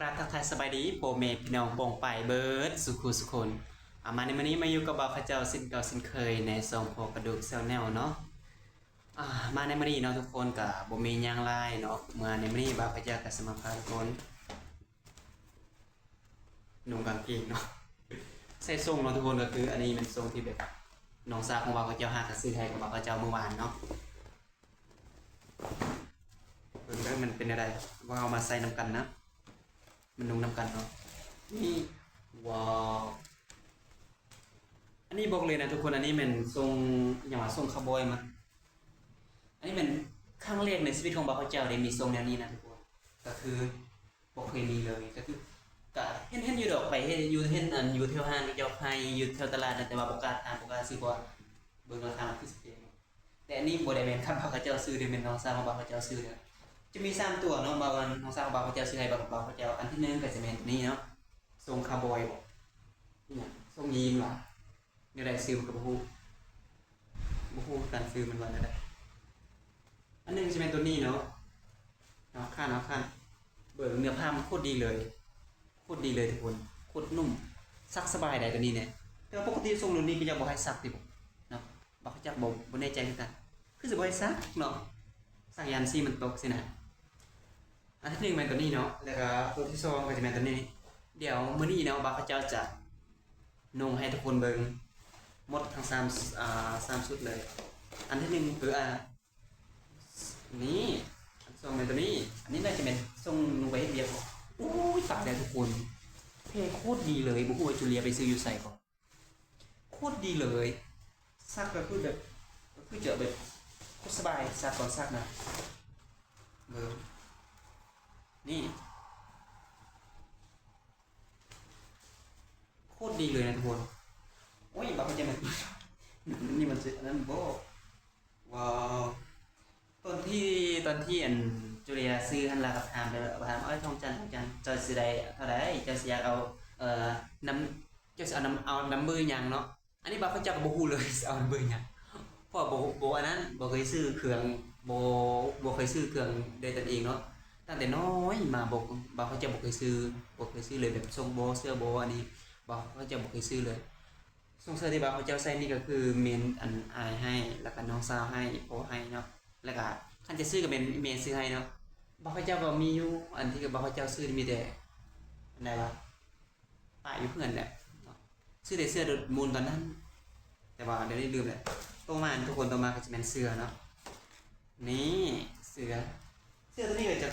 ກາບທັກທາຍສະບາຍດີພໍ່ແມ່ພີ່ນ້ອງປ້ອງປາຍເບິດສູ່ຄູ່ສູ່ຄົນ. ອາ ມາໃນມື້ນີ້ມາຢູ່ກັບບ່າວເຂົາເຈົ້າເຊັ່ນເກົ່າເຊັ່ນເຄີຍໃນຊ່ອງພໍ່ກະດູກ Channel ເນາະ. ອາ ມາໃນມື້ນີ້ເນາະທຸກຄົນ ກະບໍ່ມີຫຍັງຫຼາຍເນາະ. ມາໃນມື້ນີ້ບ່າວເຂົາເຈົ້າກະຊິມາພາທຸກຄົນນຸ່ງກາງເກງເນາະ ໃສ່ຊົງເນາະທຸກຄົນ. ກະຄືອັນນີ້ແມ່ນຊົງທີ່ແບບນ້ອງສາວຂອງບ່າວເຂົາເຈົ້າຫາກະຊື້ໃຫ້ກັບບ່າວເຂົາເຈົ້າມື້ວານເນາະ. ເບິ່ງເດີມັນເປັນແນວໃດ ວ່າເຮົາມາໃສ່ນຳກັນນະ ມານຸ່ງນຳກັນເນາະ. ນີ້ ວ້າວ ອັນນີ້ບອກເລີຍນະທຸກຄົນ ອັນນີ້ແມ່ນຊົງ ຫຍັງວ່າ ຊົງຄາວບອຍມາ. ອັນນີ້ແມ່ນຄັ້ງແລກໃນຊີວິດຂອງບ່າວເຂົາເຈົ້າໄດ້ມີຊົງແນວນີ້ນະທຸກຄົນ ກະຄືບໍ່ເຄີຍມີເລີຍ. ກະຄື ກະເຫັນ ເຫັນຢູ່ດອກ ໄປເຫັນຢູ່ ເຫັນອັນຢູ່ແຖວຮ້ານເຂົາເຈົ້າຂາຍ ຢູ່ແຖວຕະຫຼາດນະ ແຕ່ວ່າບໍ່ກ້າຖາມ ບໍ່ກ້າຊື້ ເພາະວ່າເບິ່ງລາຄາມັນຄືຊິແພງ. ແຕ່ອັນນີ້ບໍ່ໄດ້ແມ່ນຂ້າພະເຈົ້າຊື້ເດີ ແມ່ນນ້ອງສາວຂອງບ່າວເຂົາເຈົ້າຊື້ເດີ. ຈະມີສາມຕົວເນາະ ບ່າວ ນ້ອງສາວຂອງບ່າວເຂົາເຈົ້າຊື້ໃຫ້ບ່າວ ບ່າວເຂົາເຈົ້າ. ອັນທີໜຶ່ງກະຈະແມ່ນໂຕນີ້ເນາະ ຊົງຄາວບອຍບໍ ອີຫຍັງ ຊົງຢີນຫວາ ແນວໃດຊື່ມັນກະບໍ່ຮູ້ ບໍ່ຮູ້ຄືກັນຊື່ມັນວ່າແນວໃດ. ອັນໜຶ່ງຈະແມ່ນໂຕນີ້ເນາະ ເອົາຄັນ ເອົາຄັນ. ເບິ່ງເນື້ອຜ້າມັນໂຄດດີເລີຍ ໂຄດດີເລີຍທຸກຄົນ ໂຄດນຸ່ມ ຊັກສະບາຍໃດ໋ໂຕນີ້ແນະ. ແຕ່ວ່າປົກກະຕິຊົງລຸ້ນນີ້ກະຍັງບໍ່ໃຫ້ຊັກຕິເນາະ ບ່າວເຂົາເຈົ້າກະບໍ່ ບໍ່ແນ່ໃຈຄືກັນ ຄືຊິບໍ່ໃຫ້ຊັກເນາະ ຊັກຢ້ານສີມັນຕົກຊີ້ນະ. ອັນທີໜຶ່ງແມ່ນໂຕນີ້ເນາະ ແລ້ວກະໂຕທີສອງກະຈະແມ່ນໂຕນີ້. ດຽວມື້ນີ້ເນາະ ບ່າວເຂົາເຈົ້າຈະນຸ່ງໃຫ້ທຸກຄົນເບິ່ງໝົດທັງສາມ ອາ ສາມຊຸດເລີຍ. ອັນທີໜຶ່ງຄື ອາ ນີ້ ອັນທີສອງແມ່ນໂຕນີ້. ອັນນີ້ໜ້າຈະແມ່ນຊົງໜູໄປເຮັດວຽກ. ໂອ້ຍ ຕາຍແລ້ວທຸກຄົນ ແພງໂຄດດີເລີຍ. ບໍ່ຮູ້ວ່າຈູເລຍໄປຊື້ຢູ່ໃສກໍ ໂຄດດີເລີຍ. ຊັກກະຄືແບບ ກະຄືຈະແບບໂຄດສະບາຍ ຊັກຕອນຊັກນະ ເບິ່ງ ນີ້ ໂຄດດີເລີຍນະທຸກຄົນ. ໂອ້ຍ ບ່າວເຂົ້າໃຈມັນ ນີ້ມັນຊິອັນນັ້ນບໍ? ວ້າວ ຕອນທີ່ ຕອນທີ່ອັນຈູເລຍຊື້ຫັ້ນ ລາກະຖາມໄປວ່າ ໂອ້ຍ ທອງຈັນ ທອງຈັນ ເຈົ້າຊິໄດ້ເທົ່າໃດ? ເຈົ້າຊິຢາກເອົາ ເອີ ນຳ ເຈົ້າຊິເອົານຳ ເອົານຳເບີຫຍັງເນາະ. ອັນນີ້ບ່າວເຂົາເຈົ້າກະບໍ່ຮູ້ເລີຍ ຊິເອົານຳເບີຫຍັງ ເພາະວ່າບໍ່ ບໍ່ອັນນັ້ນ ບໍ່ເຄີຍຊື້ເຄື່ອງ ບໍ່ ບໍ່ເຄີຍຊື້ເຄື່ອງດ້ວຍຕົນເອງເນາະ. ຕັ້ງແຕ່ນ້ອຍມາ ບໍ່ ບ່າວເຂົາເຈົ້າບໍ່ເຄີຍຊື້ ບໍ່ເຄີຍຊື້ເລີຍ ແບບຊົງບໍ ເສື້ອບໍ ອັນນີ້ບ່າວເຂົາເຈົ້າບໍ່ເຄີຍຊື້ເລີຍ. ຊົງເສື້ອທີ່ບ່າວເຂົາເຈົ້າໃສ່ນີ້ກະຄືແມ່ນອັນອ້າຍໃຫ້ ແລ້ວກະນ້ອງສາວໃຫ້ ພໍ່ໃຫ້ເນາະ ແລ້ວກະຄັນຈະຊື້ກະແມ່ນແມ່ຊື້ໃຫ້ເນາະ. ບ່າວເຂົາເຈົ້າກະມີຢູ່ ອັນທີ່ບ່າວເຂົາເຈົ້າຊື້ນີ້ມີແຕ່ ອັນໃດວະ ປະຢູ່ເຮືອນແຫຼະ ຊື້ແຕ່ເສື້ອດູດມູນຕອນນັ້ນ ແຕ່ວ່າດຽວນີ້ລືມແຫຼະ. ໂຕມາທຸກຄົນ ໂຕມາກະຈະແມ່ນເສື້ອເນາະ. ນີ້ເສື້ອ ເສື້ອໂຕນີ້ກະຈະ